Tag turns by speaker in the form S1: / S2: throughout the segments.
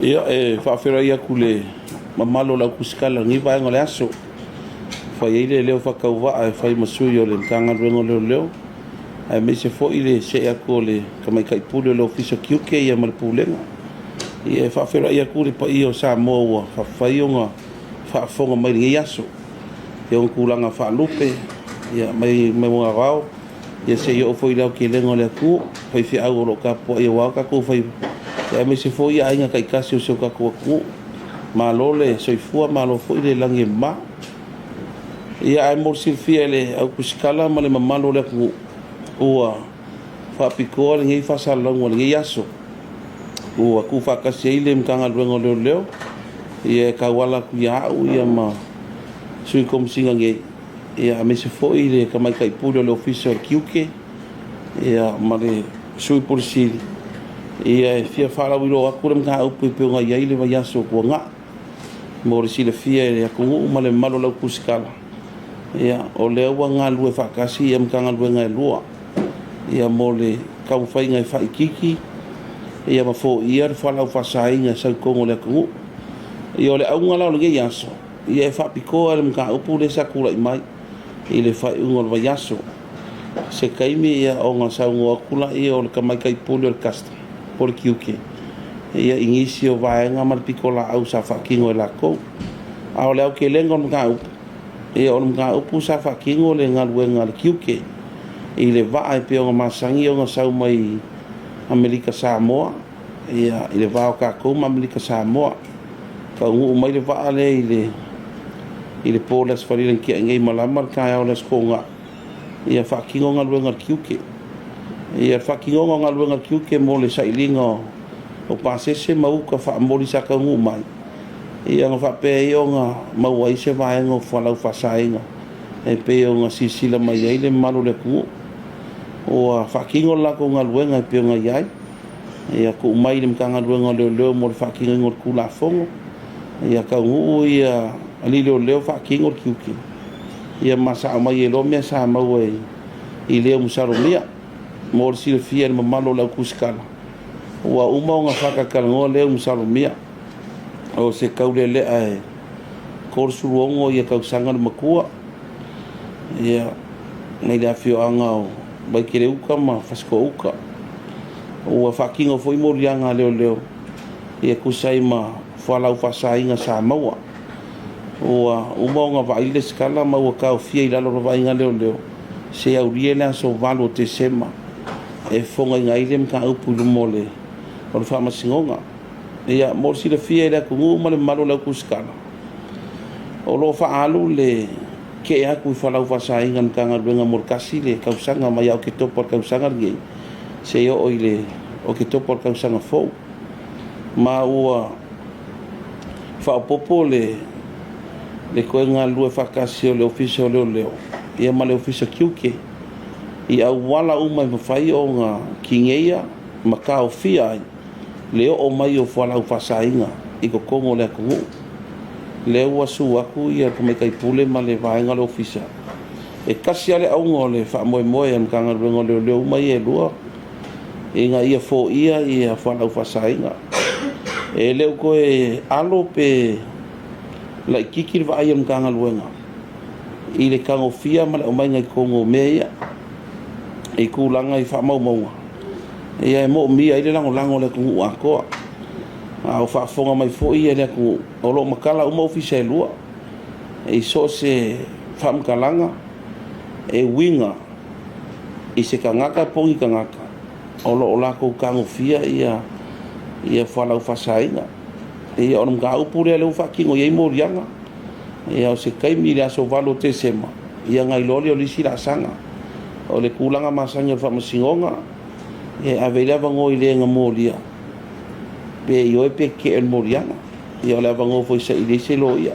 S1: Ia, e faafeiloai atu i le mamalu o le autusikala i lenei vaega o le aso. E fai ai le leo faatauvaa e fai ma sui o le Matagaluega o Leoleo, aemaise foi le see atu o le Tamaitai Pule o le Ofisa o Tiute ma le Pulega. Ia, e faafeiloai atu i le paia o Samoa ua fai ona faafofoga mai i lenei aso i ona tulaga faalupe mai mauga vavao seia oo foi i le aotelega o le atunuu, faifeau o lo o tapuai aua o tatou faiva, aemaise foi aiga taitasi o si o tatou atunuu. Malo le soifua malo foi le lagi e mama. Ia, ae mo le silafia e le au tusitala ma le mamalu o le atunuu, ua faapitoa lenei faasalalauga o lenei aso ua tuufaatasi ai le Matagaluega o Leoleo e tauala atu ia au ma Sui Komesina nei, aemaise foi le Tamaitai Pule o le Ofisa o le Tiute ma le Sui Pule Sili e fia faalauiloa atu le mataupu e pei ona i ai le vaiaso ua tuanai. Mo le silafia e le atunuu ma le mamalu o le au tusitala, o lea ua galulue faatasi Matagaluega e lua mo le taumafaiga e faaitiiti ma foia le fualaau faasaina e sau i totonu o le atunuu. Ia, o le auga la o lenei aso, e faapitoa i le mataupu lea sa tulai mai i le faaiuga o le vaiaso. Se taimi ona saunoa atu lea o le Tamaitai Pule o le Custom po o le Tiute i nisi o vaega ma le pitolaau sa faatino e latou. A o le aotelega o le mataupu, o le mataupu sa faatino le galuega a le Tiute i le vaa e pei ona masani ona sau mai Amerika Samoa i le va o tatou ma Amerika Samoa. Taunuu mai le vaa lea i le po o le Aso Faraile na tea nei malama le taeao o le Aso Toonai, faatino galuega a le Tiute. Ia, le faatinoga o galuega a le Tiute mo le sailiga o pasese ma uta faamomoli sa taunuu mai, ona faapea ai ona maua ai se vaega o fualaau faasaina e pei ona silasila mai ai le mamalu o le atunuu. Ua faatino le latou galuega e pei ona i ai, tuu mai i le Matagaluega o Leoleo mo le faatinoina o le Tulafono, taunuu alii leoleo faatino le tiute, ma sao mai ai loa mea sa maua i le masalomia. Mo le silafia e le mamalu o le au tusitala, ua uma ona faatalatalanoa lea masalomia, o se taulelea e 36 tausaga le matua, mai le afioaga o Vaitele-uta ma Fasitoo-uta. Ua faatino foi moliaga a leoleo e tusa ai ma fualaau faasaina sa maua. Ua uma ona vaai le resitala ma ua taofia i lalo o le vaaiga a leoleo seia aulia le aso 8 o Tesema e fofogaina ai le mataupu i luma o le Faamasinoga. Ia, mo le silafia e le atunuu ma le mamalu o le au tusitala, o lo o faaalu le tee atu i fualaau faasaina a le Matagaluega mo le tasi le tausaga mai ia Oketopa o le tausaga lenei seia oo i le Oketopa o le tausaga fou. Ma ua faaopoopo le toe galulue faatasi o le Ofisa o Leoleo ma le Ofisa o Tiute i auala uma e mafai ona tineia ma taofia ai le oo mai o fualaau faasaina i totonu o le atunuu. Lea ua susu atu le Tamaitai Pule ma le vaega o le Ofisa. E tasi lava le auga o le faamoemoe a le Matagaluega o Leoleo uma ia e lua, ina ia foia fualaau faasaina. E le o toe alo pe laitiiti le vaai a le Matagaluega i le tagofia ma le aumaiga i totonu o mea ia i tulaga i faamaumauga e moomia ai le lagolago a le atunuu atoa. A o faafofoga mai foi le atunuu, o lo o matala uma ofisa e lua i so o se faamatalaga e uiga i se tagata po o ni tagata o lo o latou tagofia fualaau faasaina. Ia, o le mataupu lea ua faatino i ai moliaga. Ia, o se taimi i le aso 8 o Tesema, ona iloa lea o le isi laasaga. O le tulaga masani o le faamasinoga, e ave ai le avanoa i le na molia, pe ioe pe tetee i le moliaga. Ia, o le avanoa foi e saili ai se loia.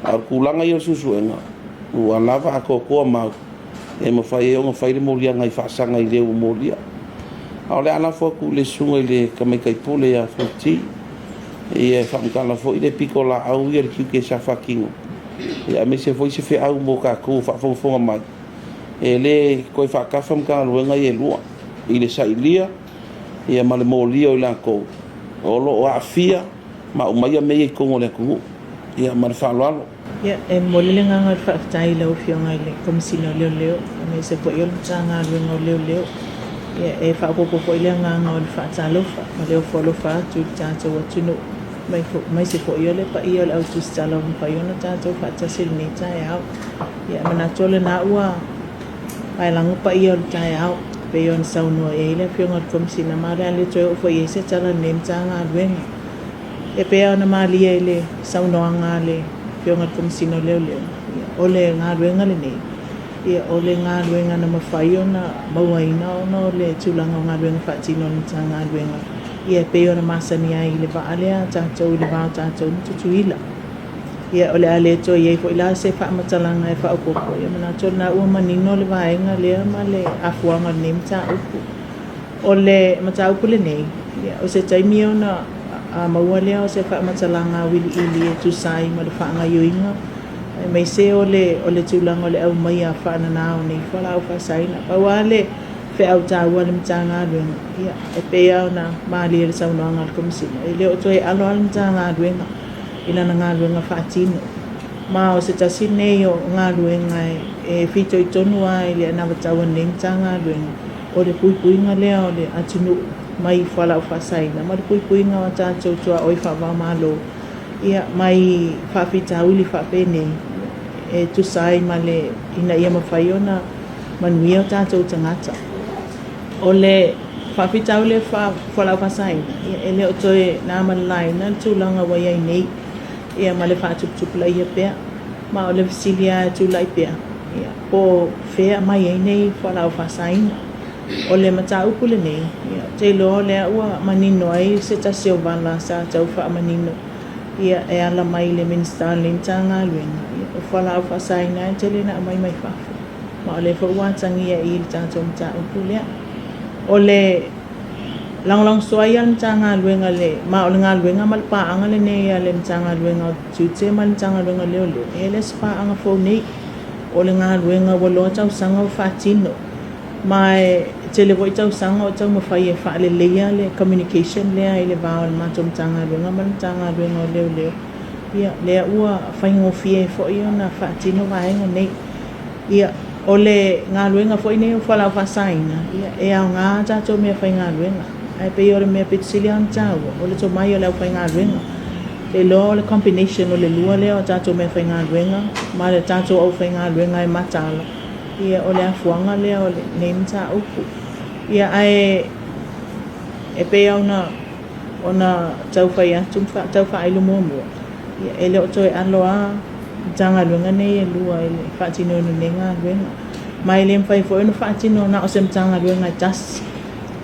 S1: A o le tulaga ia o le suesuega, ua lava atoatoa mau e mafai ai ona fai le moliaga i faasaga i le ua molia. A o le a lafo atu i le susuga i le Tamaitai Pule ia Fonoti e faamatala foi le pitolaau ia le tiute sa faatino, aemaise foi se feau mo tatou o faafogafoga mai, e le toe faatafa Matagaluega ia e lua i le sailia ma le molia o i latou o lo o aafia. ma aumaia mea ia i totonu o le atunuu. Ia, ma le faaaloalo.
S2: Ia, e momoli le agaga o le faafetai i lau Afioga i le Komesina o Leoleo, aemaise foi o le Matagaluega o Leoleo. Ia, e faaopoopo foi le agaga o le faatalofa ma le ofo alofa atu i le tatou atunuu, aemaise foi o le paia o le au tusitala ua mafai ona tatou faatasi i lenei taeao. Ia, e manatu o lena ua paelago paia o le taeao, e pei ona saunoa i ai le Afioga i le Komesina, ma o le a le toe oo foi i ai se tala a lenei Matagaluega. E pei ona malie i le saunoaga a le Afioga i le Komesina o Leoleo, o le galuega lenei, o le galuega na mafai ona mauaina ona o le tulaga o galuega faatino a le Matagaluega, e pei ona masani ai i le vaa lea a tatou i le va o tatou ma Tutuila. O le a le toe i ai foi la se faamatalaga e faaopoopo, ia manatu o lena ua manino le vaega lea ma le afuaga o lenei mataupu. O le mataupu lenei, o se taimi ona maua lea o se faamatalaga auiliili e tusa ai ma le faagaoioiga aemaise o le tulaga o le aumaia faanana o nei fualaau faasaina. Pau lava le feau taua a le Matagaluega, e pei lava ona malie i le saunoaga a le Komesina, e le o toe alo lava le Matagaluega i lana galuega faatino. Ma o se tasi lenei o galuega e fitoitonu lava i le anavatau a lenei Matagaluega, o le puipuiga lea o le atunuu mai fualaau faasaina ma le puipuiga o a tatou tuaoi faava-o-Malo mai faafitauli faapenei e tusa ai ma le ina ia mafai ona manuia o tatou tagata. O le faafitauli o fualaau faasaina, e le o toe na ma le laina le tulaga ua i ai nei ma le faatuputupulaia pea. Ma o le fesili lava e tulai pea, po o fea e aumai ai nei fualaau faasaina. O le mataupu lenei, ou te iloa o lea ua manino ai se tasi o vala sa tau faamanino e ala mai i le Minisita o lenei Matagaluega, o fualaau faasaina e tele ina aumai mai fafo, ma o lea foi ua atagia i i le tatou mataupu lea. O le lagolagosua ia a le Matagaluega i le, ma o le galuega ma le paaga lenei a le Matagaluega o Tiute ma le Matagaluega o Leoleo, e le o se paaga fou nei. O le galuega ua loa tausaga ua faatino, ma e tele foi tausaga o taumafai e faaleleia le communication lea i le va o le matou Matagaluega ma le Matagaluega o Leoleo, ia, lea ua faigofie ai foi ona faatino vaega nei. Ia, o le galuega foi nei o fualaau faasaina, ia, e aoga a tatou meafaigaluega, ae pei o le mea pito sili lava ona taua, o le tomai o le aufaigaluega. Ou te iloa o le combination o le lua lea o tatou meafaigaluega ma le tatou aufaigaluega e mataala, ia, o le afuaga lea o lenei mataupu. Ia, ae e pei lava ona tau fai atu ma tau faailo muamua, ia, e le o toe alo lava Matagaluega nei e lua i le faatinoina o lenei galuega. Ma e le mafai foi ona faatino na o se Matagaluega e tasi.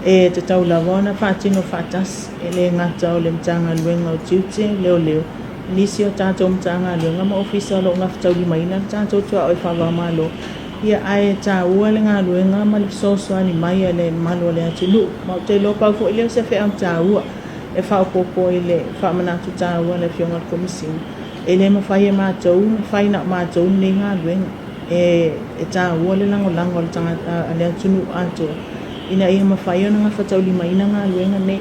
S2: E tatau lava ona faatino faatasi, e le gata o le Matagaluega o Tiute, Leoleo, nisi o tatou Matagaluega ma Ofisa o lo o gafataulimaina le tatou tuaoi faava-o-Malo, ia ae taua le galuega ma le fesoasoani mai a le mamalu o le atunuu. Ma ou te iloa pau foi lea o se feau taua e faaopoopo i le faamanatu taua a le Afioga i le Komesina. E le mafai e matou ona fai na o matou lenei galuega. E taua le lagolago a le tagata, a le atunuu atoa ina ia mafai ona gafataulimaina galuega nei.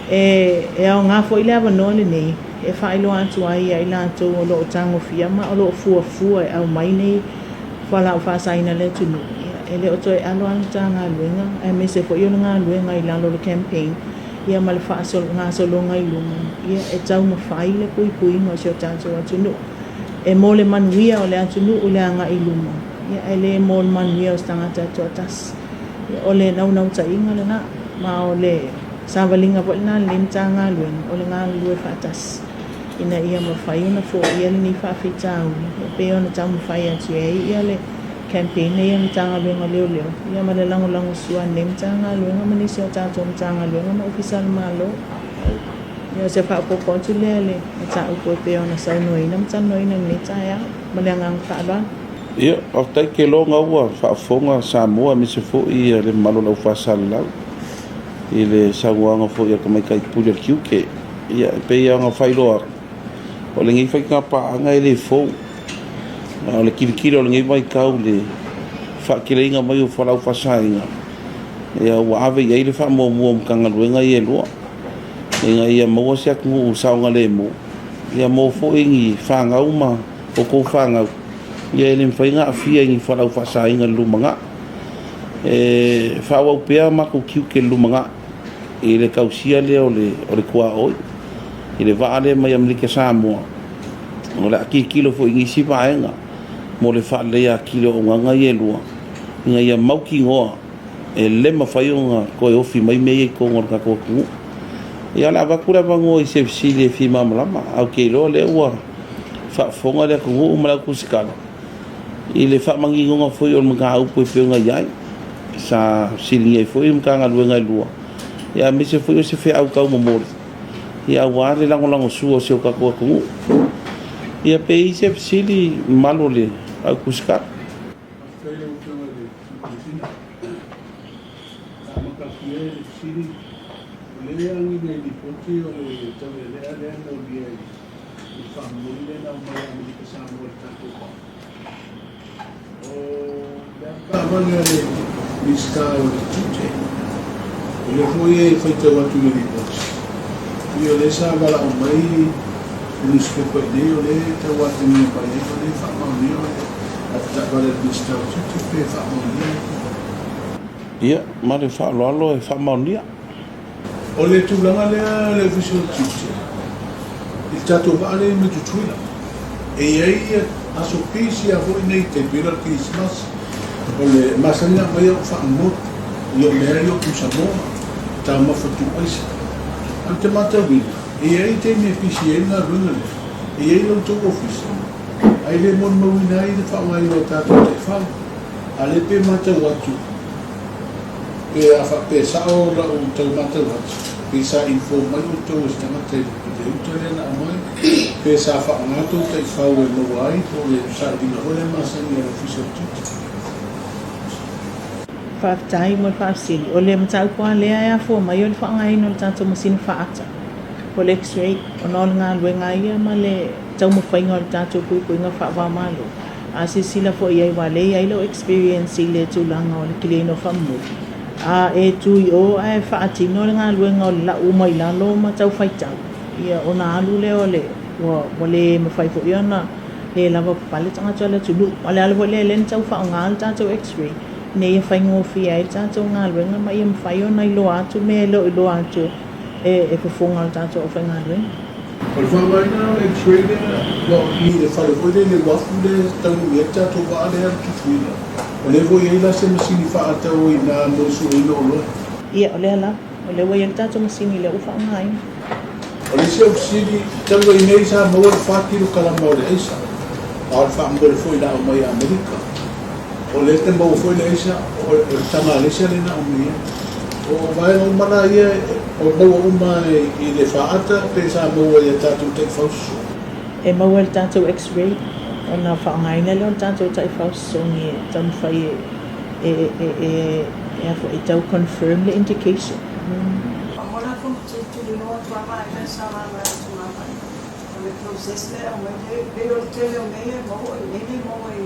S2: E aoga foi le avanoa lenei e faailoa atu ai ia i latou o lo o tagofia ma o lo o fuafua e aumai nei fualaau faasaina i le atunuu, e le o toe alo lava le Matagaluega aemaise foi o le galuega i lalo o le campaign ia ma le faagasologa i luma, ia e taumafai le puipuiga o si o tatou atunuu. E mo le manuia o le atunuu i le agai i luma, ia ae le mo le manuia o se tagata e toatasi. Ia o le naunautaiga lena, ma o le savaliga foi lena a lenei Matagaluega, o le galulue faatasi ina ia mafai ona foia lenei faafitauli e pei ona taumafai atu ai ia le campaign nei a le Matagaluega o Leoleo, ia ma le lagolagosua a lenei Matagaluega ma nisi o tatou Matagaluega ma Ofisa o le Malo. Ia, o se faaopoopo atu lea i le mataupu e pei ona saunoaina ma talanoaina i lenei taeao. Ma le agaga faaaloalo.
S1: Ia, faafetai Keloga ua faafofoga Samoa aemaise foi le mamalu o le aufaisaolelau i le saunoaga foi a le Tamaitai Pule o le Tiute. Ia, e pei lava ona faailoa atu, o lenei faigapaaga e le fou. A o le tilotilo o lenei vaitau i le faateleina mai o fualaau faasaina, ia ua ave i ai le faamuamua o Matagaluega ia e lua. ina ia maua se atunuu saogalemu, ia maua foi ni fanau ma outou fanau, ia e le mafai ona aafia i ni fualaau faasaina i le lumanai. E faaauau pea matou tiute i le lumanai i le tausia lea o le tuaoi i le vaa lea mai Amerika Samoa. O le a tilotilo foi i nisi vaega mo le faaleleia atili o auaunaga ia e lua ina ia mautinoa e le mafai ona toe ofi mai mea ia i totonu o le tatou atunuu. Ia o le a avatu le avanoa i se fesili e fia malamalama, ae ou te iloa o lea ua faafofoga le atunuu ma le autusikala i le faamaninoga foi o le mataupu e pei ona i ai. Sa fesiligia ai foi Matagaluega e lua, ia aemaise foi o se feau taumomoli ia aua le lagolagosua o si o tatou atunuu. Ia pe i ai se fesili mamalu o le autusikala.
S3: Faafetai i lau Afioga i le Komesina. Na amata atu ia i le fesili, o lea e agiga i lipoti o le taulealea lea e molia i le faamomoli lea na aumai e Amerika Samoa i le tatou vaa. O le avetaavale a le Minisita o le Tiute, o lea foi e faitau atu i le lipoti, pei o lea sa valaau mai le nusipepa i inei o lea e tau atagia mai ai o lea e faamaonia o le avetaavale a le Minisita o Tiute pe faamaonia lea tulaga.
S1: Ia, ma le faaaloalo e faamaonia.
S3: O le tulaga lea le Ofisa o le Tiute, i le tatou vaa lea mai Tutuila, e i ai aso pisi lava foi nei tai pei la o le Kerisimasi, o le masani ona aumai au faamotu i o mea ia o pusamoa, taumafa tuuaisa. Ae ou te matauina, e i ai taimi e pisi ai le galuega lea, e i ai lo outou ofisa, ae le molimauina ai le faaaogaina o tatou taifau. A o lea pei e matau atu, Pe a faapea e sao lau tau matau atu, pe sa inform mai outou e se tagata i le uta lea na aumai, pe sa faaaoga tou taifau e maua ai po o le sailiga foi lea masani a le Ofisa o le Tiute.
S2: Faafetai mo le faafesili. O le mataupu lava lea e afua mai o le faaaogaina o le tatou masini faata po o le X-ray ona o le galuega ia ma le taumafaiga o le tatou puipuiga faava-o-Malo. A silasila foi i ai aua o lea e i ai lou experience i le tulaga o le kiliaina o faamomoli, a e tu i o ae faatino le galuega o le lau mai lalo ma tau faitau, ia ona alu lea o le, ua, ua le mafai foi ona le lava papale tagata o le atunuu. A o le ala foi lea lea na tau faaaoga le tatou x-ray ina ia faigofie ai le tatou galuega ma ia mafai ona iloa atu mea e le o iloa atu e fofoga o le tatou aufaigaluega.
S3: O le faaaogaina o le X-ray lea, aua o i le fale foi lea i le uafu lea e taunuu i ai le tatou vaa lea e Tutuila, o lea foi e i ai la se masini faaata o i ina mo le sueina o oloa.
S2: Ia, o lea lava. O lea ua i ai le tatou masini lea ua faaaogaina.
S3: O le isi au fesili, talu ai nei sa maua le fa kilokalama o le aisa, a o le faamomoli foi na aumai i Amerika. O lea te maua foi le aisa, o le taga a le aisa lea na aumai ai. O vaega uma la ia, o maua uma i le faata pe sa maua i a tatou taifau sosogi?
S2: E maua i le tatou X-ray ona faaaogaina lea o le tatou taifau sosogi e taumafai e e e tau confirm le indication.
S4: Faamolemole tulituliloa atu lava vaega e sa laga e Tulaga. O le process lea e aumai nei, pei o le tele o mea ia e maua, o mea nei e maua i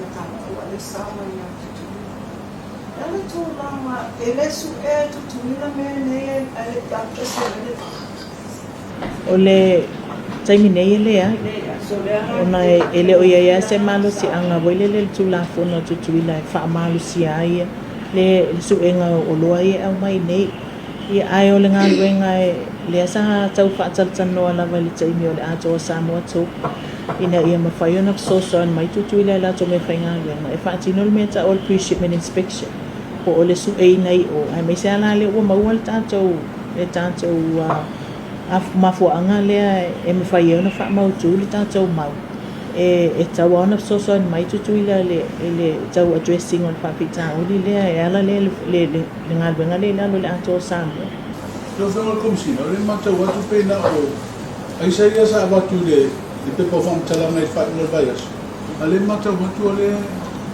S4: mataupu a le sao mai ia Tutuila. O le a le tulaga, e le suea e Tutuila mea nei ae le i alu ese mai le vaa?
S2: O le taimi nei e leai, ona e le o i ai lava se malosiaga foi lele i le Tulafono a Tutuila e faamalosia ai le suega o oloa ia e aumai nei. Ia, ae o le galuega lea sa tau faatalatalanoa lava i le taimi o le Atoa Samoa Talk ina ia mafai ona fesoasoani mai Tutuila i latou meafaigaluega e faatino le mea e tau o le pre-shipment inspection po o le sueina i o, aemaise lava la lea ua maua le tatou le tatou mafuaaga lea e mafai ai ona faamautu le tatou mau. E tatau lava ona fesoasoani mai Tutuila i le tau address ina o le faafitauli lea e ala lea i le galuega lea i lalo i le Atoa o Samoa.
S3: Lau Afioga i le Komesina, o lea e matau atu pei na o aisa ia sa avatu i le pepa o faamatalaga i le faaiuga o le vaiaso, a o lea e matau atu o lea e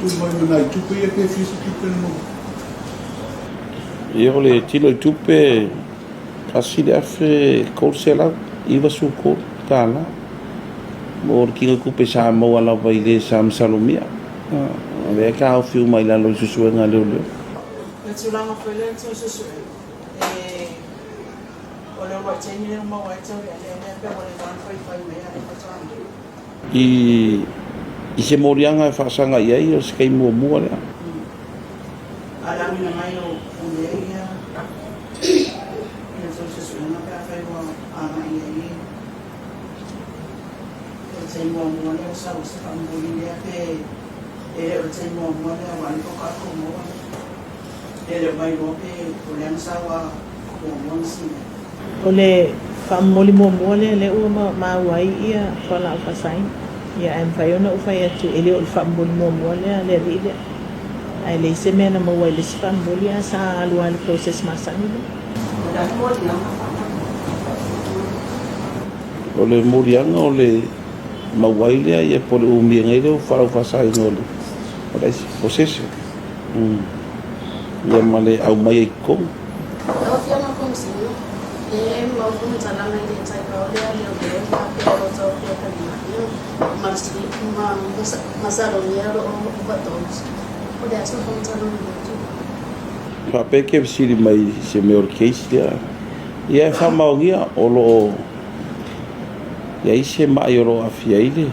S3: tuu mai ma nai tupe ia pe fia se tupe na maua.
S1: Ia o le tino i tupe $1,393 mo le tino i tupe sa maua lava i le sa masalomia. O lea e taofi uma i lalo i suesuega a leoleo.
S4: O le tulaga foi lea na tau suesueina, e, o
S5: O le uluai taimi lea ua maua ai taulealea lea pe ua leva ona faifai mai a le faatoa mai.
S1: I i se moliaga e faasaga i ai o se taimi muamua lea.
S5: A le auina mai o mea ia i le tou suesuega pe afai ua agai i ai le taimi muamua lea ua sau ai se faamomoli lea pe e le o le taimi muamua lea aua o lea faatoa tou maua le le o mailoa pe o lea na sau a muamua nisi mea.
S2: O le faamomoli muamua lea lea ua maua ai ia fualaau faasaina. Ia ae mafai ona ou fai atu e le o le faamomoli muamua lea a le alii lea. Ae leai se mea na maua i le isi faamomoli ae sa alu lava i le process masani lea.
S4: O le a le moliaga faamolemole?
S1: O le moliaga o le maua ai lea ia po o le umiga ai lea o fualaau faasaina o le o le aisa posese. Ia ma le aumai ai i totonu.
S6: Lau Afioga Komisina, e mau faamatalaga i le taifau lea leoleo faapea o lo o taofia falimai ma masalomia o lo o overdose. O le a se faamatalaga i lea tulaga?
S1: Faapea ke fesili mai i se mea o le case lea. Ia e faamaonia o lo o i ai se ma'i o lo o aafia ai le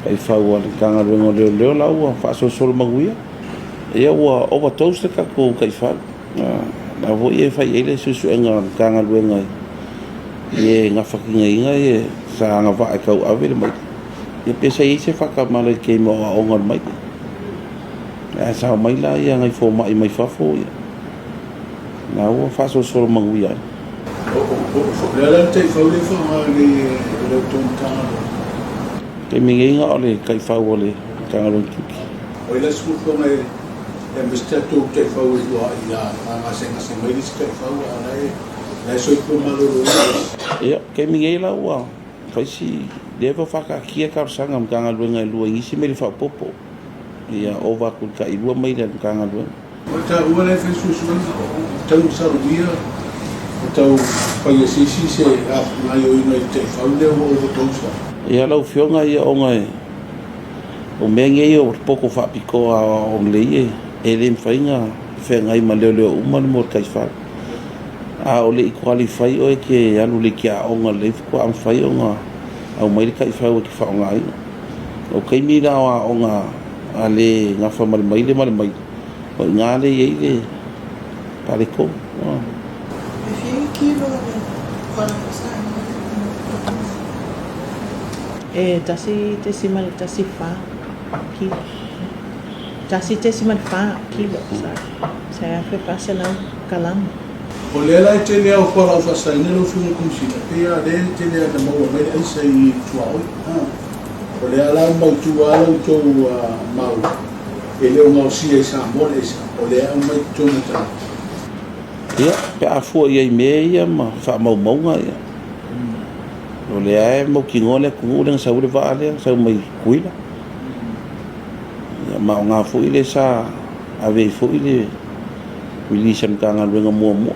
S1: taifau a le Matagaluega o Leoleo la ua faasolosolo manuia. Ia ua overdose le tatou taifau. La foi e fai i ai le suesuega a le Matagaluega i e gafatinaina e sa agavaa e tauave le maila. Ia pe sa i ai se faatamala i le taimi o aoaoga o le maila. Ae sao mai la ia nai fomai mai fafo ia. La ua faasolosolo manuia ai.
S3: O le a la le taifau lea e faaaoga nei e la outou Matagaluega?
S1: Taimi nei na o le taifau a le Matagaluega Tiute.
S3: O ai la se fuafuaga e aumai se tatou taifau e lua i a gasegase mai le isi taifau a o la e soifua maloloina le isi?
S1: Ia, taimi nei la ua fai si leva faataatia talosaga a Matagaluega e lua i nisi maila faaopoopo. Ia ova atu i le tailua maila a le Matagaluega.
S3: O le taua la e fai suesuega, e tau masalomia ma tau faia se isi se gaoioiga i le taifau lea ua overdose ai.
S1: Ia lau Afioga, ia ona e o mea nei o le poto faapitoa aoao lelei e le mafai ona feagai ma leoleo uma le mea o le taifau. A o le i qualify oe e te alu i le isi aoga lelei faatoa mafai ona aumai le taifau e te faaaogaina. O taimi la o aoga a le gafa ma le maile ma le maile, o i ina lea e i ai le faletonu.
S5: E fia i kilo le fualaau
S2: E 1.14 kilo. 1.4 kilo, sorry. 1400 kalama.
S3: O lea la e tele lava o fualaau faasaina lau Afioga i le Komesina, pei lava o lea e tele lava ina maua mai le aisa i tuaoi. O lea la e mautu lava la outou mau e le o gaosia i Samoa le aisa, o lea e aumai i totonu o tagata.
S1: Ia, pe a fua i ai i mea ia ma faamaumauga, ia, o lea e mautinoa le atunuu lea na sau ai le vaa lea, na sau mai Tutuila. Ia, ma o na foi lea sa ave ai foi le release a le Matagaluega muamua.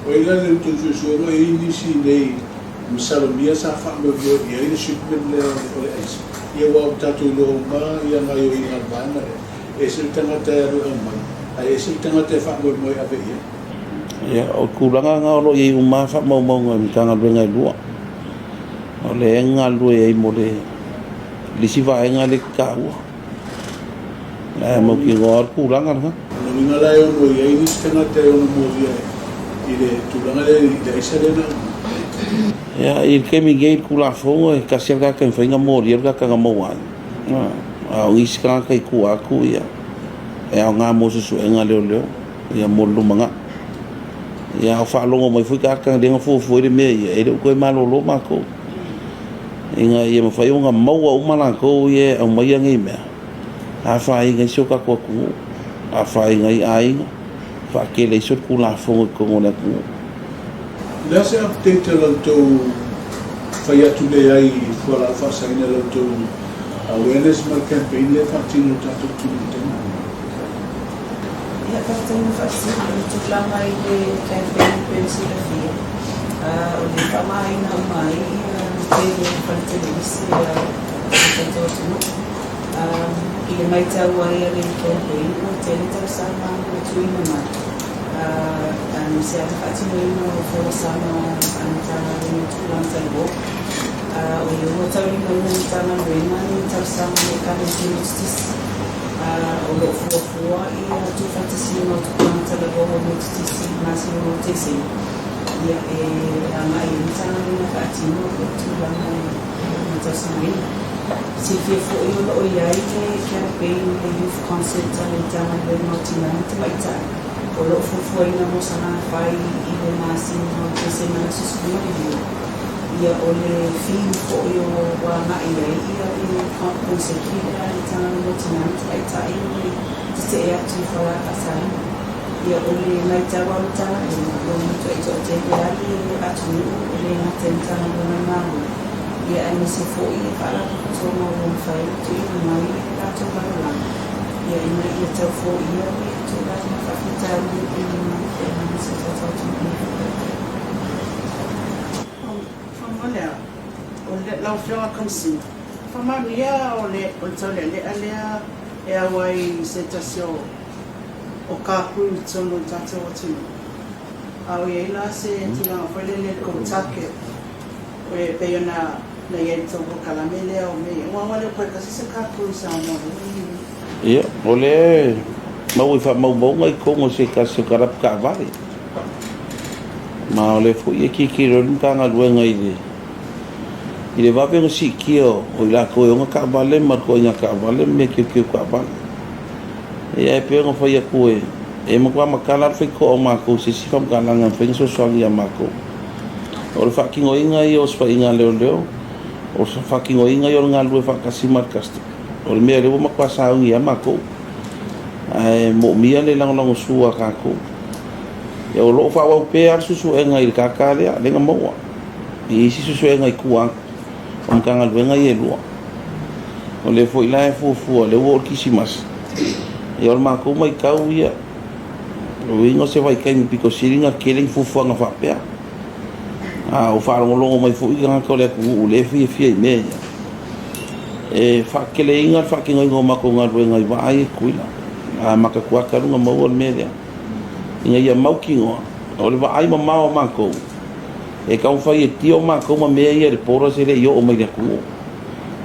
S3: O ai la le outou suesuega e i ai nisi nei masalomia sa faamoemoe i ai le shipment lea o le aisa? Ia aua ua tatou iloa uma ia gaoioiga a le vaega lea, e ese le tagata e alu e aumai, ae ese le tagata e faamoemoe e ave i ai.
S1: Ia, o tulaga na o lo o i ai uma lava faamaumauga i Matagaluega e lua. O lea e galulue ai mo le isi vaega lea e te taua. Ae mautinoa lava le tulaga lena.
S3: O lona uiga la e ono i ai nisi tagata e ono molia i le tulaga lea i le aisa lea na aumai.
S1: Ia, i le taimi nei i le Tulafono e tasi lava le tagata e mafai ona molia le tagata na maua ai. A o nisi tagata i tua atu, ia, e aoga mo suesuega a leoleo, ia mo le lumanai. Ia, a o faalogo mai foi tagata lea na fuafua ai le mea ia, e le o toe malolo matou. Ina ia mafai ona maua uma latou ia e aumaia nei mea, afaina ai si o tatou atunuu, afaina ai aiga, faatele ai solitulafono i totonu o le atunuu.
S3: O le a se update a la outou fai atu lea ai i fualaau faasaina i la outou awareness ma le campaign lea e faatino i le tatou atunuu i le taimi lenei?
S7: Ia, faafetai mo faasili. O le tulaga i le campaign e pei ona silafia, o le faamāina uma ai le tele o fale televise a le tatou atunuu. I le matau ai a le campaign, ua tele tausaga ua tuuina mai. Aemaise lava le faatinoina o folasaga a le Matagaluega o Tulaga Talaloa. O lea ua taulimaina e le Matagaluega le talosaga a le Ekalesia Metotisi. O lo o fuafua ia tuufaatasiga o tulaga talaloa o Metotisi i le masina o Tesema, ia e agai ai le Matagaluega e faatino le tulaga e talosagaina. Silafia foi o lo o i ai le campaign le Youth Concert a le Matagaluega o Tina ma Tamaitai o lo o fuafuaina mo Salafai i le masina o Tesema i le aso 12. Ia o le theme foi o ua agai i ai ia le konseti lea a le Matagaluega o Tina ma Tamaitai o le tetee atu i Falafasali. Ia o le matau a le Matagaluega ua matuai toatele lava le atunuu e le gata i Matagaluega a le Malo ia aemaise foi ia Faalapotopotoga ua mafai ona tuuina mai le latou lagolago ia ina ia tau foia le tulaga faafitauli e pei ona feagai ma si o tatou atunuu i lenei vaitau.
S5: Faamolemole, o lau Afioga Kamasina, faamaonia o le taulealea lea e auai i se tasi o o car crew i totonu o le tatou atunuu. A o i ai la se tulaga foi lele i le tou target e pei ona na i ai i le tou polokalame lea o mea ia, aua ua le o toe tasi se car crew i Samoa nei i le
S1: Ia, o lea e maua i faamaumauga i totonu o se tasi o kalapu taavale. Ma o lea foi e tilotilo ai le Matagaluega i le i le vave ona siitia o i latou e ona taavale ma le ituaiga taavale ma mea teuteu taavale. Ia e pei ona fai atu e e matua matala le faitotoa o matou i se isi faamatalaga e mafai ona fesoasoani ia matou. O le faatinoina ia o osofaiga a leoleo, o le faatinoina ia o le galulue faatasi ma le custom, o le mea lea ua matua sauni ai matou. Ae moomia le lagolagosua a tatou. Ia o lo o faaauau pea le suesuega i le data lea, lea na maua. I isi suesuega i tua atu o Matagaluega ia e lua. O lea foi la e fuafua, lea ua oo le Kirisimasi, ia o le matou matau ia, o le uiga o se vaitaimi pito sili ona tele ni fuafuaga faapea. A o faalogologo mai foi tagata o le atunuu lea e fiafia i mea ia, e faateleina le faatinoina o matou galuega i vaa ia i Tutuila. A matatu talu ona maua le mea lea, ina ia mautinoa, o le vaai mamao a matou, e taumafai e tio matou ma mea ia i le borders e le i oo mai i le atunuu.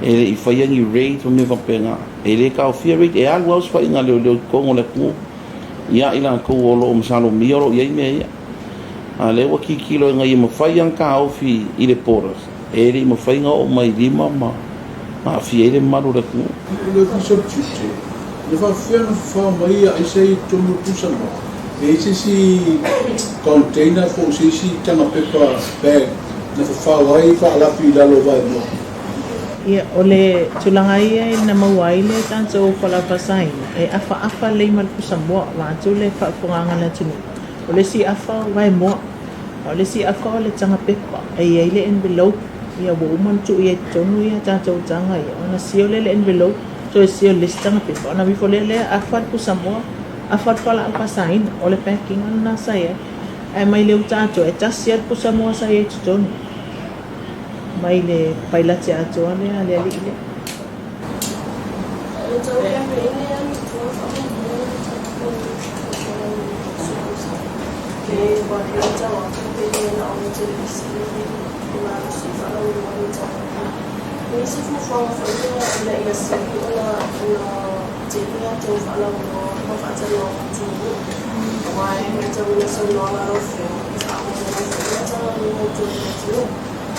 S1: E le i faia ni raids ma mea faapena. E le taofia raid, e alu lava osofaiga a leoleo i totonu o le atunuu ia i latou o lo o masalomia o lo o i ai mea ia. A o lea ua tilotilo ina ia mafai lava ona taofi i le borders, e le i mafai ona oo mai i lima ma aafia ai le mamalu o le atunuu.
S3: I le Ofisa o le Tiute, na faapefea ona fafao mai ia aisa i totonu o Pusamoa? E i ai se isi container po o se isi taga pepa bag na fafao ai faalafi i lalo o vaemoa?
S2: Ia, o le tulaga ia na maua ai le tatou falafasaina, e afaafa lelei ma le pusamoa, vaeatu le faafofogaaga a le atunuu. O le isi afa o vaemoa, a o le isi afa o le taga pepa e i ai le envelope, ia ua uma ona tuu i ai i totonu ia tatou taga ia, ona seal lea i le envelope, toe seal i le isi taga pepa, ona aveifo lea lea afa le pusamoa, afa le fualaau faasaina. O le packing lena sa i ai. Ae mai le uta atoa, e tasi lava le pusamoa sa i ai i totonu, mai le pailate atoa lea a le alii lea.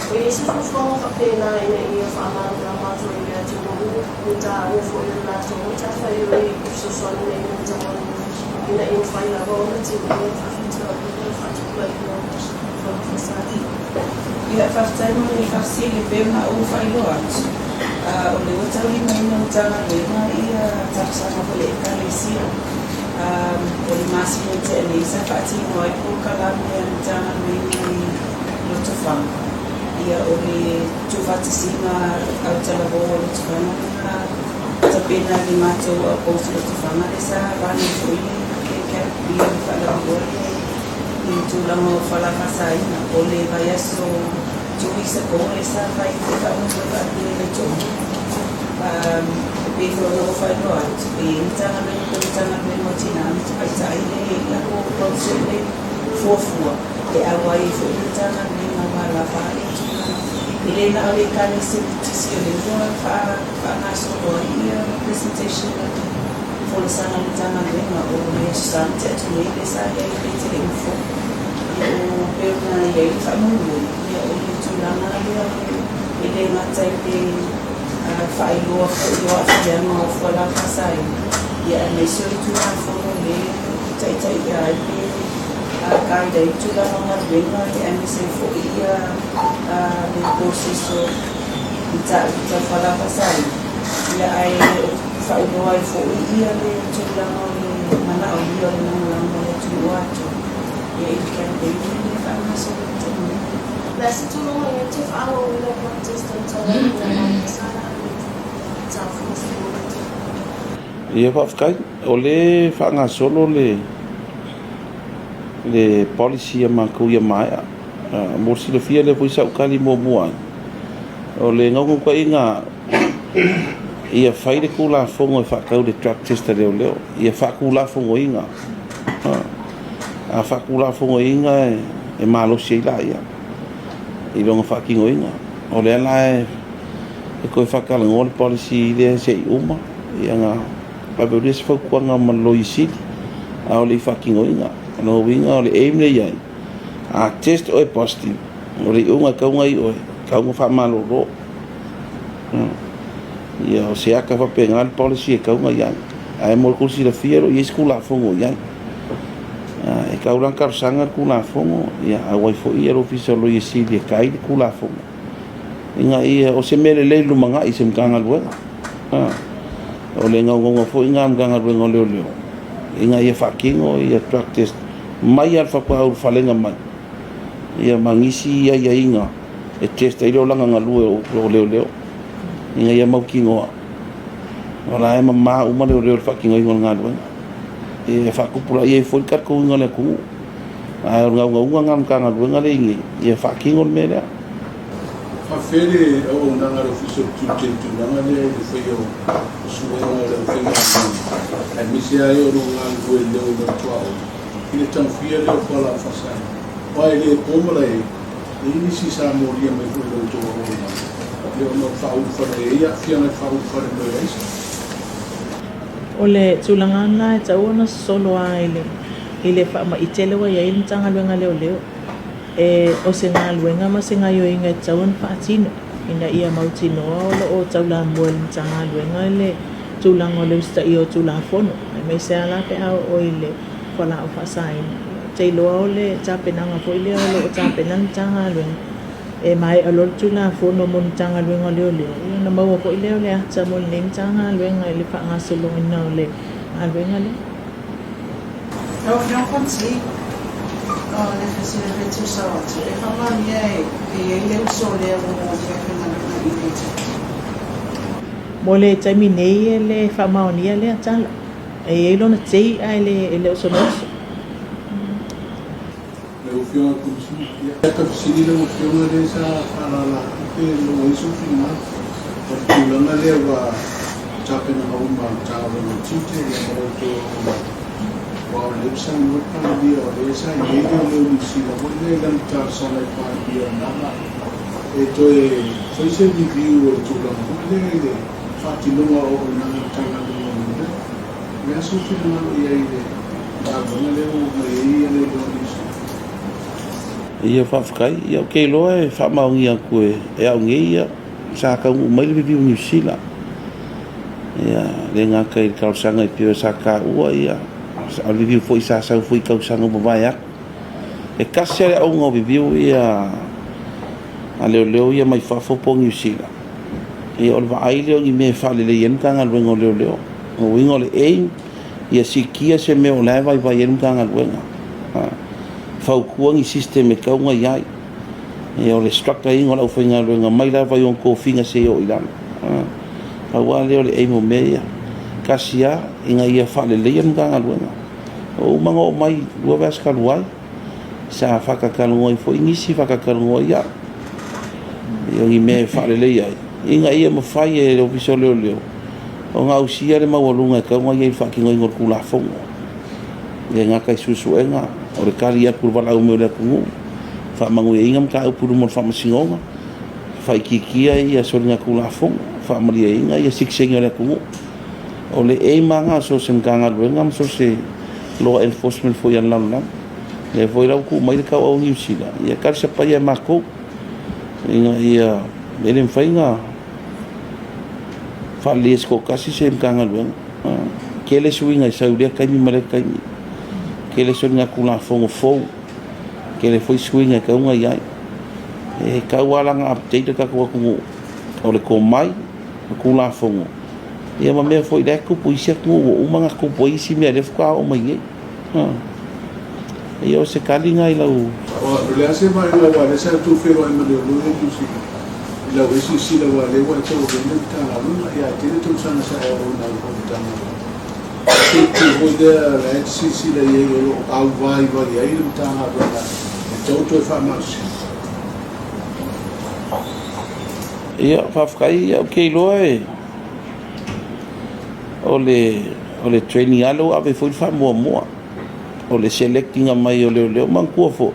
S6: O i ai se fuafuaga faapena ina ia faamalamalama atu ai i le atunuu le taua foi o le latou matafaioi i fesoasoani mai i matamalua ina ia mafai lava ona timuia le faafitauli ma le faatupulaia o falafasaina.
S7: Ia, faafetai mo le faafesili e pei ona ou faailoa atu, o lea ua taulimaina e Matagaluega ia talosaga foi a Ekalesia. O le masina i tea nei sa faatino ai polokalame a le Matagaluega i Lotofaga, ia o le tuufaatasiga autalavou o Lotofaga lena tapena e le matou outpost i Lotofaga lea sa run ai foi le camp ia le faalauiloa lea i tulaga o fala faasaina. O le vaiaso 2 weeks ago lea sa fai le faamoemoe faapea i le toalua. E pei foi ona ou faailoa atu, e i ai Matagaluega pei o le Matagaluega o Tina ma Tamaitai lea e i ai lalo o konesene fuafua e auai ai foi le Matagaluega aua lava le tulaga. E le na o le Ekalesia Metotisi o lea ua faagasolo ai ia presentation a le folasaga a le Matagaluega o le Aso Sa na tea atu nei lea sa i ai i le Teleinfo. Ia o pei ona i ai le faamoemoe, ia o le tulaga lea e le gata i le faailoa foi o aafiaga o fualaau faasaina, ia aemaise o le Tulafono lea e taitaia ai le guide ai le tulaga o galuega aemaise ai foi le process o mataupu tau fualaau faasaina, ia ae faailoa ai foi le tulaga o le manaomia o le lagolago a le atunuu atoa ia i le campaign lea e faagasolo i le taimi nei.
S6: O le a se tulaga e te faaauauina ai
S1: Ia faafetai, o lea e faagasolo le le policy a matou ia maea. Mo le silafia lea foi sa ou tali muamua ai, o le naunautaiga ia fai le Tulafono e faatau le drug test a leoleo, ia faatulafonoina. A faatulafonoina e malosi ai laia i lona faatinoina. O lea la e toe faatalanoa le policy lea se i uma ia ona ave lea o se fautuaga ma le Loia Sili a o le i faatinoina. O lona uiga o le aim lea e i ai, a test oe positive, o le iuga e tatau ona i oe, e tatau ona faamalolo. Ia o se ata faapena le policy e tatau ona i ai. Ae mo le tou silafia e le o i ai se Tulafono o i ai. E tatau la ona talosaga le Tulafono, ia auai foi le Ofisa o le Loia Sili e kai le Tulafono, ina ia, o se mea lelei i le lumanai i se Matagaluega. O le naunauga foi lena a le Matagaluega o Leoleo, ina ia faatino ia drug test mai lava i le faatoa ulufaleina mai, ia ma nisi aiaiga e test ai le olaga galue o leoleo, ina ia mautinoa o la e mama uma leoleo i le faatinoina o le galuega. E faatupulaia ai foi le talitonuina o le atunuu. Ae o le naunauga lena o le Matagaluega lea e i ai nei, ia faatino le mea lea.
S3: Faafefea le auaunaga a le Ofisa o le Tiute i le tulaga lea i le faia o suega o le aufaigaluega, aemaise lava e o lo o galulue i leo o le tuaoi i le taofia lea o fualaau faasaina? Aua e le po malae, e i ai nisi sa molia mai foi i la outou auaunaga, ia ona o le faaulufale e i ai aafiaga e faaulufale mai ai aisa.
S2: O le tulaga lena e tatau ona sosolo lava i le i le faamaite lea ua i ai le Matagaluega a Leoleo. E o se galuega ma se gaioiga e tatau ona faatino ina ia mautinoa o lo o taulamua e le Matagaluega le tulaga o le usitaia o Tulafono, aemaise lava la pe a oo i le fualaau faasaina. Ou te iloa o le tapenaga foi lea o lo o tapena le Matagaluega e maea loa le Tulafono mo le Matagaluega o Leoleo, ia ona maua foi lea o le ata mo lenei Matagaluega i le faagasoloina o le galuega lea.
S5: Lau Afioga Fonoti, o le fesili e fia tuusao atu, e faamaonia e i ai le uso lea ua molia e faigaluega i le Tiute?
S2: Mo le taimi nei e le faamaonia lea tala. E i ai lona tei ae le o sona uso.
S3: Lau Afioga i le Komesina, ia. Ta fesili lau Afioga lea sa faalala atu pe maua ai sou finagalo o le tulaga lea ua tapenaga uma a le Matagaluega o Tiute ia ma la outou auaunaga aua o lea ua saunoa le Palemia o lea sa i ai leoleo Niu Sila foi lea i lana talosaga i le Palemia o lena Malo e toe fai se review o le tulaga foi lea i le faatinoga o auaunaga a le Matagaluega o Leoleo. O le a sou finagalo i ai i le galuega lea ua omai ai ia leoleo a Niu Sila?
S1: Ia faafetai. Ia ou te iloa e faamaonia atu e au nei ia sa taunuu mai le review Niu Sila. Ia le gata i le talosaga e pei sa taua ia a o le review foi sa sau foi i tausaga ua mavae atu. E tasi lava le auga o review ia a leoleo ia mai fafo po o Niu Sila, ia o le vaai lea o ni mea e faalelei ai le Matagaluega o Leoleo. O lona uiga o le aim ia siitia se mea o la e vaivai ai le Matagaluega. Fautua ni system e tatau ona i ai. Ia o le structure ina o le aufaigaluega mai lava i ona tofiga seia oo i lalo. Pau lava lea o le aim o mea ia. Tasi lava ina ia faaleleia le Matagaluega. Ua uma ona oo mai 2 vaiaso talu ai, sa faatatalanoa ai foi nisi, faatatalanoa ai au. Ia o ni mea e faaleleia ai, Ina ia mafai e le Ofisa o Leoleo ona ausia le maualuga e tatau ona i ai i le faatinoina o le Tulafono. E le gata i suesuega, o le tali atu i le valaau mai o le atunuu, faamanuiaina mataupu i luma o le Faamasinoga, faaitiitia ia soligatulafono, faamalieina ia sitiseni o le atunuu. O le aim lava lena a so o se Matagaluega ma so o se Law Enforcement foi a le lalolagi. O lea foi la ua tuu mai le tauau a Niu Sila, ia e talisapaia e matou ina ia e le mafai ona faaleleia e se toatasi se Matagaluega. Tele suiga e sau i lea taimi ma lea taimi, tele soligatulafono fou, tele foi suiga e tatau ona i ai. E tatau lava la ona update le tatou atunuu, o le tomai, o Tulafono, ia ma mea foi la e tupu i isi atunuu ua uma ona tupu ai isi mea lea faatoa oo mai nei. Ia o se tali lena i lau.
S3: O le a se vaaiga aua o lea sa outou feiloai ma leoleo ia Niu Sila i lau e silasila aua o lea ua e tauavea le Matagaluega ia ae tele tausaga sa e auauna ai foi i le Matagaluega. O se itu foi lea la e te silasila i ai o lo o auvaivai ai le Matagaluega e tatau ona toe faamalosia?
S1: Ia, faafetai. Ou te iloa e o le o le training lava lea ua ave foi le faamuamua. O le select ina mai o leoleo. Manatua foi,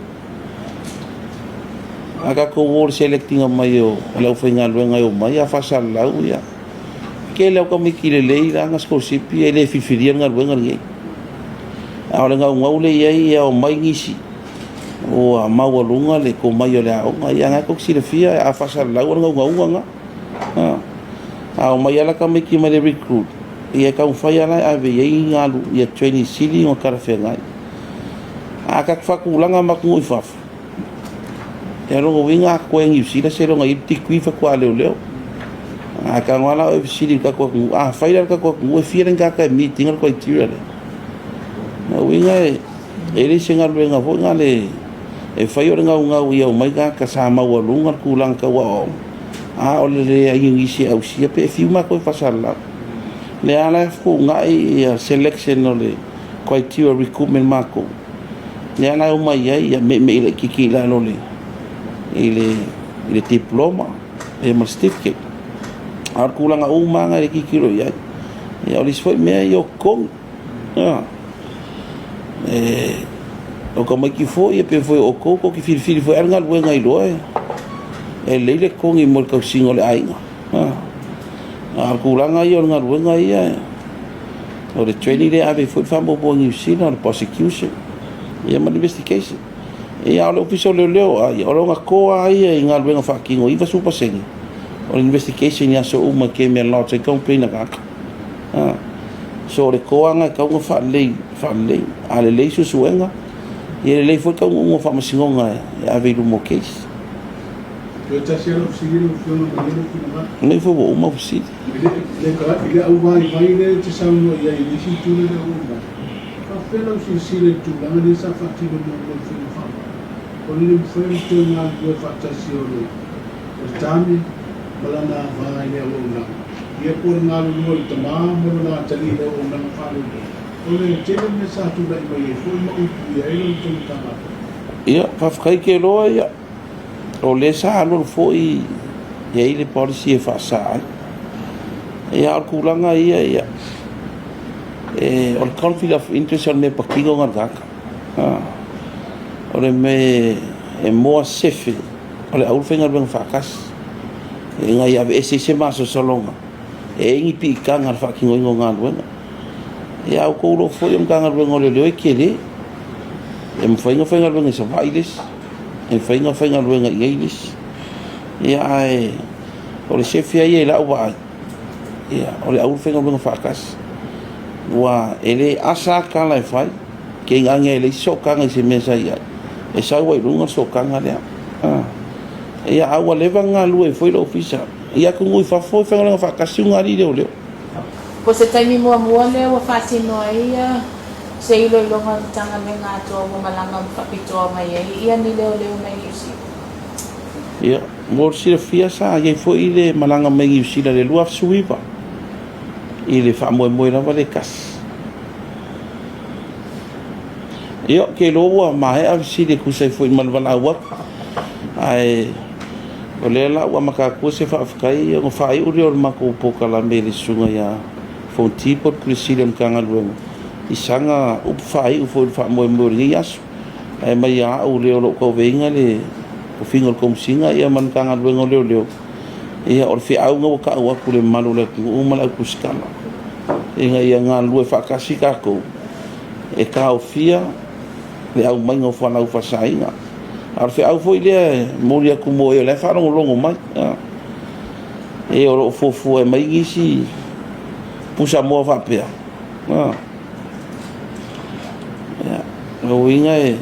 S1: a tatou o i le select ina mai o le aufaigaluega e omai a faasalalau ia, tele lava o tamaiti lelei la na sikolasipi e le filifilia le galuega lenei. A o le naunau lea i ai ia omai nisi ua maualuga le tomai o le aoga. Ia na tou te silafia a faasalalau o le naunauga lena. A omai lava la tamaiti mai le recruit, ia e taumafai lava la e ave i ai galu ia training sili ona talafeagai. A tatou faatulaga ma atunuu i fafo, ia o lona uiga a totoe e Niu Sila seiloga e i ai le degree faatoa leoleo. A tago lava la oe e fesili i le tatou atunuu, afai la le tatou atunuu e fia le tagata e meet ina le criteria lea? O lona uiga e le o se galuega foi lena e fai o le naunau ia omai tagata sa maualuga le tulaga tau aoaoga, a o le leai o nisi e ausia pe fiu matou e faasalalau. O lea lava la e fetuunai ia selection o le criteria recruitment a matou, lea la e omai ai ia meimei laitiiti i lalo i le diploma ia ma le certificate. A o le tulaga uma lava na e tilotilo i ai. Ia o le isi foi mea ia o totogi. O tamaiti foi e pei foi o outou tou te filifili foi lava le galuega iloa e lelei le totogi mo le tausiga o le aiga. A o le tulaga ia o le galuega ia, o le training lea e ave ai foi le faamuamua a Niu Sila, o le prosecution ia ma le investigation. Ia a o le Ofisa o Leoleo lava ia, o lona core lava ia i galuega faatino, 90% o le investigation i aso uma e kemea lodge ai complain a tagata. So o le toaga e tatau ona faalelei, faalelei. A lelei suesuega, ia lelei foi taunuuga o faamasinoga e ave i luma o case.
S3: Toe tasi lava lau fesili lau Afioga malie lou finagalo.
S1: Nei foi ua uma fesili.
S3: I le auvaivai lea e te saunoa i ai i le isi itu lea ua uma, e faapefea lau silasila i le tulaga lea sa faatino muamua i le faiga faavae, o le le mafai ona toe galulue faatasi o le tane ma lana ava i le auaunaga, ia po o le galulue o le tama ma lona atalii i le auaunaga faaleoleo. O le tele o mea sa tulai mai ai foi ma upuia ai la outou Matagaluega.
S1: Ia, faafetai Keloa, ia, o lea sa alualu foi e i ai le policy e faasa ai. Ia, a o le tulaga ia, ia, e, o le conflict of interest o le mea patino lena i le tagata. O le mea e moa sefe o le aulu faigaluega faatasi ina ia aveese ai se masalosaloga e i ai ni piitaga i le faatinoina o galuega. Ia a outou iloa foi o le Matagaluega o Leoleo e tele, e mafai ona faigaluega i Savaii le isi, e mafai ona faigaluega i inei le isi. Ia ae o le sefe lava ia i lau vaai, ia o le aulu faigaluega faatasi. Aua e le asa lava tala e fai, Keiganea e leai se sootaga i se mea sa i ai, e sau ai i luga le sootaga lea. Ia, a ua leva ona galulue ai foi le ofisa i atunuu i fafo, e faigaluega faatasi ugalii leoleo.
S8: Po se taimi muamua lea ua faatino ai se iloiloga o le Matagaluega atoa ua malaga faapitoa mai ai ia ni leoleo mai Niu Sila?
S1: Ia, mo le silafia sa i ai foi le malaga mai Niu Sila i le 2019 i le faamoemoe lava lea e tasi. Ia, ou te iloa ua maea fesili e tusa ai foi ma le valaau atu. Ae O lea la ua amata atua se faafetai ona faaiu lea o le matou polokalame i le susuga ia Fonti po o le Pule Sili o le Matagaluega i sana upu faaiu foi i le faamoemoe o lenei aso. Ae mai ia au lea o lo o tauaveina le tofiga o le Komesina ia ma le Matagaluega o Leoleo, ia o le feau lena ua tau atu i le mamalu o le atunuu ma le au tusitala ina ia galulue faatasi tatou e taofia le aumaiga o fualaau faasaina. A o le feau foi lea e momoli atu mo e o la e faalogologo mai, e o lo o fuafua e aumai nisi pusamoa faapea, ia, lona uiga e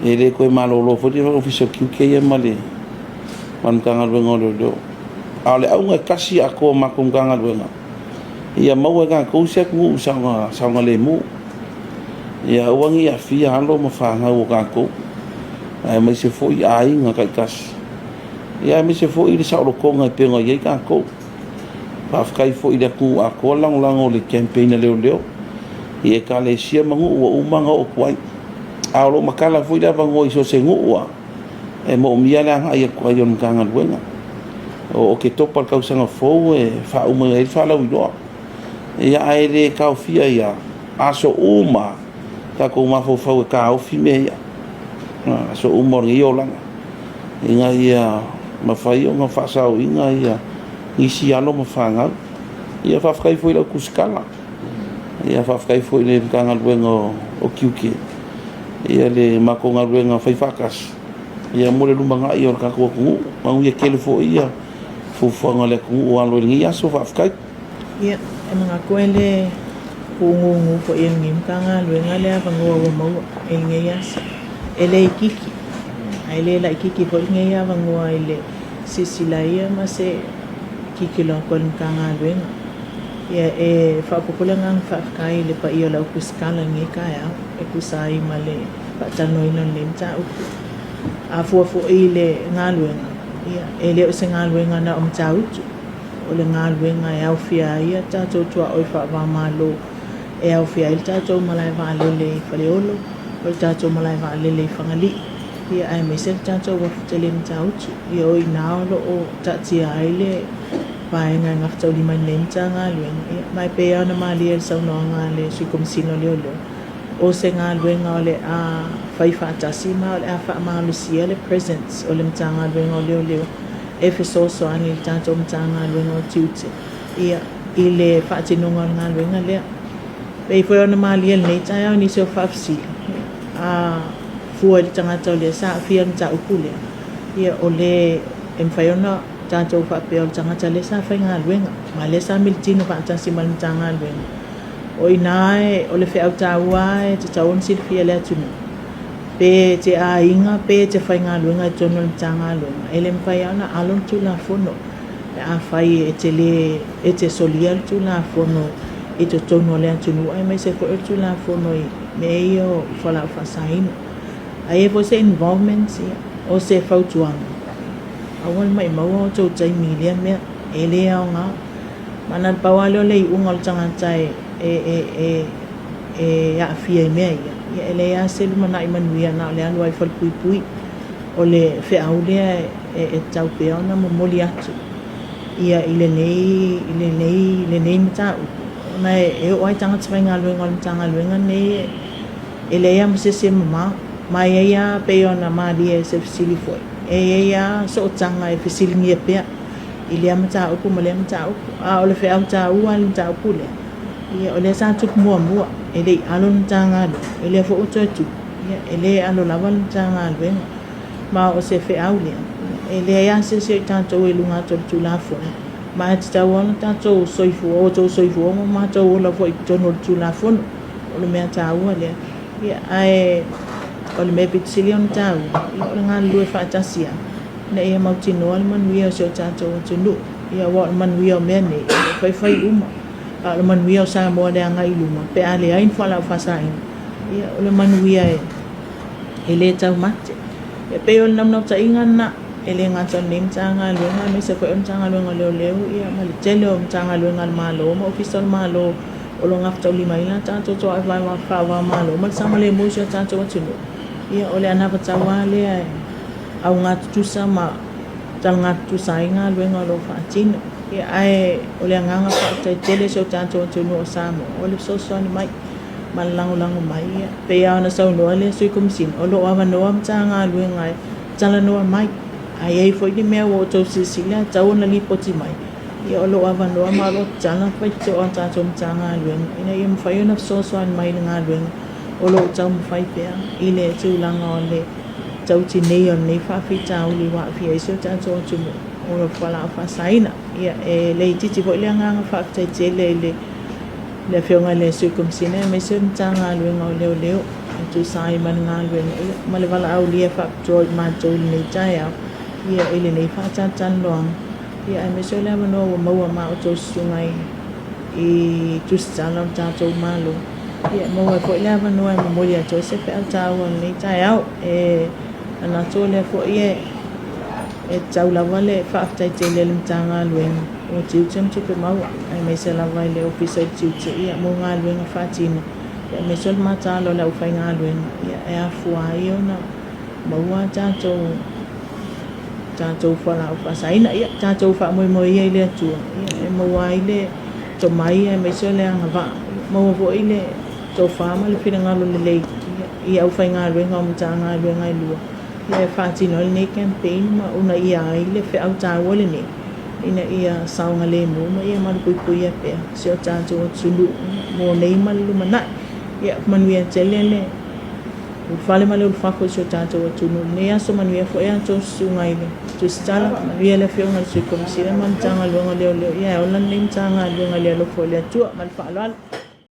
S1: le toe malolo foi le Ofisa o Tiute ia ma le Matagaluega o Leoleo. A o le auga e tasi atoa o matou Matagaluega, ia maua e tatou se atunuu saogalemu, ia aua ne i aafia alo ma fanau a tatou, aemaise foi aiga taitasi, aemaise foi le saolotoga e pei ona i ai tatou. Faafetai foi i le atunuu atoa le lagolago i le campaign a leoleo i ekalesia ma nuu ua uma ona oo atu ai. A o lo o matala foi le avanoa i so o se nuu lava e moomia le agai atu ai o le Matagaluega. O Oketopa i le tausaga fou e faauma ai le faalauiloa. Ia ae le taofia ai lava aso uma lava tatou mafaufau e taofi mea ia, aso uma o lenei olaga ina ia mafai ona faasaoina nisi alo ma fanau. Ia faafetai foi i lau tusitala, ia faafetai foi i le Matagaluega o Tiute, ia le matou galuega faifaatasi ia mo le lumanai o le tatou atunuu. Manuia tele foi ia fuafuaga a le atunuu o alo i lenei aso. Faafetai.
S2: Ia, e manatu e le puugugu foi e lenei Matagaluega le avanoa ua maua i lenei aso. E le itiiti, ae le laitiiti foi lenei avanoa i le silasila ia ma se tilotilo atu a le Matagaluega. Ia, e faaopoopo le agaga faafetai i le paia o le au tusitala i lenei taeao e tusa ai ma le faatalanoaina o lenei mataupu. A fua foi i le galuega, ia, e le o se galuega na o Matautu, o le galuega e aofia ai a tatou tuaoi faava-o-Malo, e aofia ai le tatou malae vaalele i Faleolo, o le tatou malae vaalele i Fagalii, ia aemaise le tatou uafu tele i Matautu. Ia o i ina o lo o taatia ai le vaega e gafataulimaina ai lenei Matagaluega. Ia ma e pei lava ona malie i le saunoaga a le Sui Komesina o Leoleo, o se galuega o le a fai faatasi ma o le a faamalosia le presence o le Matagaluega o Leoleo e fesoasoani i le tatou Matagaluega o Tiute ia i le faatinoga o le galuega lea. E pei foi ona malie i lenei taeao i nisi o faafesili, a fua i le tagata o lea sa aafia i le mataupu lea, ia o le e mafai ona tatou faapea o le tagata lea sa faigaluega ma lea sa militino faatasi ma le Matagaluega. O i ina o le feau taua e tatau ona silafia e le atunuu, pe te aiga pe te faigaluega i totonu o le Matagaluega, e le mafai lava ona alo le Tulafono pe afai e te le e te solia le Tulafono i totonu o le atunuu aemaise foi o le Tulafono i mea ia o fualaau faasaina. A i ai foi se involvement, ia, o se fautuaga, aua le maimauina o outou taimi i lea mea, e le aoga. Ma na o le pau lava lea o le iuga o le tagata e e e e aafia i mea ia, ia e leai lava se lumanai manuia na o le alu lava i falepuipui. O le feau lea e tatau pea ona momoli atu ia i lenei i lenei lenei mataupu ona e oo lava i tagata faigaluega o le Matagaluega lenei e leai lava ma se isi e mama. Ma e i ai lava pei ona malie i se fesili foi, e i ai lava sootaga e fesiligia pea i lea mataupu ma lea mataupu. A o le feau taua i le mataupu lea, ia o lea sa tupu muamua, e le i alo le Matagaluega, o lea foi ua toe tupu, ia e le alo lava le Matagaluega. Ma o se feau lea, e leai lava se isi o i tatou e i luga atu o le Tulafono, ma e tatau lava ona tatou soifua, o outou soifua ma o matou ola foi i totonu o le Tulafono. O le mea taua lea. Ia, ae o le mea pito sili ona taua, ia o le galulue faatasi lava ina ia mautinoa le manuia o si o tatou atunuu. Ia aua o le manuia o mea nei, e le faifai uma, a o le manuia o Samoa i le agai i luma, pe a leai ni fualaau faasaina, ia o le manuia e le taumate. E pei o le naunautaiga lena, e le gata o lenei Matagaluega aemaise foi o le Matagaluega o Leoleo ia ma le tele o Matagaluega a le Malo ma Ofisa o le Malo o lo o gafataulimaina a tatou tuaoi faava-o-Malo ma le saogalemu o si o tatou atunuu. Ia o le anavatau lava lea e augatutusa ma talaga tutusa ai galuega o lo o faatino. Ia, ae o le agaga faafetai tele i si o tatou atunuu o Samoa o le fesoasoani mai ma le lagolago mai. Ia, pei lava ona saunoa le Sui Komisina, o lo o avanoa Matagaluega e talanoa mai. A i ai foi ni mea ua outou silasila e tatau ona lipoti mai, ia o lo o avanoa ma o lo o tatala faitotoa a tatou Matagaluega ina ia mafai ona fesoasoani mai i le galuega o lo o taumafai pea i le tulaga o le tautinei o lenei faafitauli ua aafia ai si o tatou atunuu o le fualaau faasaina. Ia, e le itiiti foi le agaga faafetai tele i le le Afioga i le Sui Komisina aemaise o le Matagaluega o Leoleo e tusa ai ma le galuega ia, ma le valaaulia faapitoa i matou i lenei taeao ia, i lenei faatalatalanoaga ia, aemaise o le avanoa ua maua ma outou susuga i tusitala o le tatou Malo ia, e maua ai foi le avanoa e momoli atu ai se feau taua i lenei taeao. E manatu o lea foi e tatau lava le faafetai tele a le Matagaluega o Tiute ma Tupe Maua aemaise lava i le Ofisa o le Tiute ia, mo galuega faatino ia, aemaise o le mataala o le aufaigaluega ia, e afua ai ona maua tatou fualaau faasaina. Ia, tatou faamoemoe ia i le Atua ia, e maua ai le tomai aemaise o le agavaa, maua foi le tofa ma le finagalo lelei i aufaigaluega o Matagaluega e lua ia, e faatino ai lenei campaign ma uunaia ai le feau taua lenei ina ia saogalemu ma ia malupuipuia pea si o tatou atunuu mo nei ma le lumanai. Ia manuia tele le ulufale ma le ulufafo i si o tatou atunuu i lenei aso. Manuia foi a outou susuga i le tusitala, manuia le Afioga i le Sui Komisina ma le Matagaluega o Leoleo. Ia e ola lenei Matagaluega i le alofa o le Atua. Ma le faaaloalo.